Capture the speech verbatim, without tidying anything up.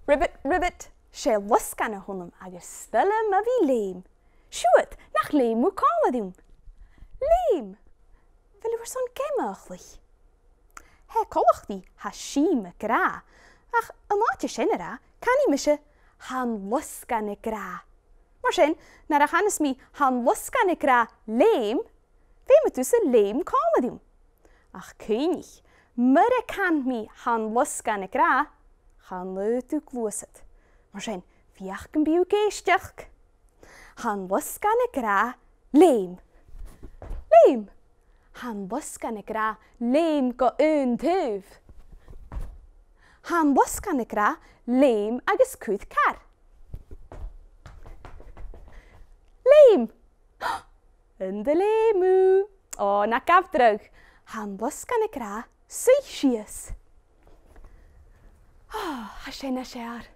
Ribbit, ribbit, 's e losgann a th' annam agus 's toil leam a bhith a' leum. Siuthad, nach leum thu còmhla rium? Leum! A bheil thu airson geama a chluich? Tha e coltach ri tha sinn ag ràdh, ach an àite sin a ràdh, canaidh mise tha an losgann ag ràdh. Mar sin, nuair a chanas mi tha an losgann ag ràdh leum, feumaidh tusa leum còmhla rium. Ach cuimhnich, mura can mi tha an losgann ag ràdh, chan fhaod thu gluasad. Mar sin, feuch gum bi thu ag èisteachd. Tha an losgann ag ràdh leum. Leum! Tha an losgann ag ràdh leum gu aon taobh. Tha an losgann ag ràdh leum agus cuir car. Leum! An do leum thu? Ò, na gabh dragh. Tha an losgann ag ràdh suidh sìos. Ò, tha sin nas fheàrr.